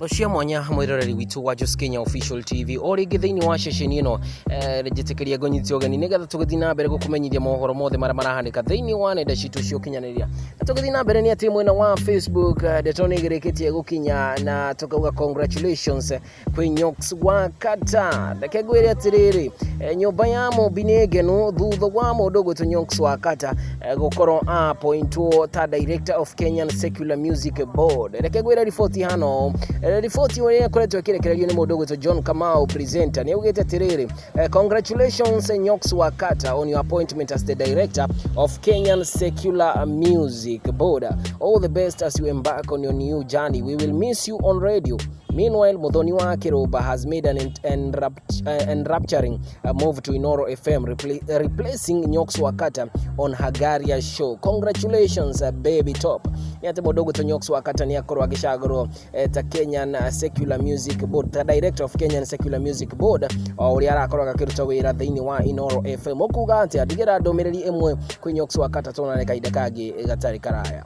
Cia mwanya mwiroreri witũ wa Jos Kenya Official TV o rĩngĩ thĩinĩ wa ceceni ĩno, njĩtĩkĩria ngũnyite ũgeni nĩgetha tũgĩthiĩ na mbere gũkũmenyithia mohoro mothe marĩa marahanĩka thĩinĩ wa nenda citũ cia ũkinyanĩria. Na tũgĩthiĩ na mbere nĩ atĩ mwena wa Facebook, ndeto nĩ ĩgĩrĩkĩtie gũkinya na tũkauga congratulations kwĩ Nyox wa Kata. Reke ngwĩre atĩrĩrĩ, nyũmba ya Mũmbi nĩ ngenu thutha wa mũndũ ũgwĩtwo Nyox wa Kata gũkorwo appointwo ta director of Kenyan Secular Music Board. Reke ngwĩre riboti hano, riboti ĩrĩa ĩkoretwo ĩkĩrekererio nĩ mũndũ ũgwĩtwo John Kamau presenter nĩ augĩte atĩrĩrĩ, "Congratulations Nyox wa Kata on your appointment as the director of Kenyan Secular Music Board. All the best as you embark on your new journey. We will miss you on radio." Meanwhile, Muthoni wa Kiruba has made an enrapturing move to Inoro FM, replacing Nyox Wakata on Hagaria show. Congratulations, baby top." Nĩ atĩ mũndũ ũgwĩtwo Nyox Wakata nĩ akorwo agĩcagũrwo ta Kenyan Secular Music Board, ta director of Kenyan Secular Music Board, o ũrĩa arakorwo agakĩruta wĩra thĩinĩ wa Inoro FM. Ũkuga atĩa? Ndigĩra ndũmĩrĩri ĩmwe kwĩ Nyox Wakata, tuonane kahinda kangĩ gatarĩ karaya.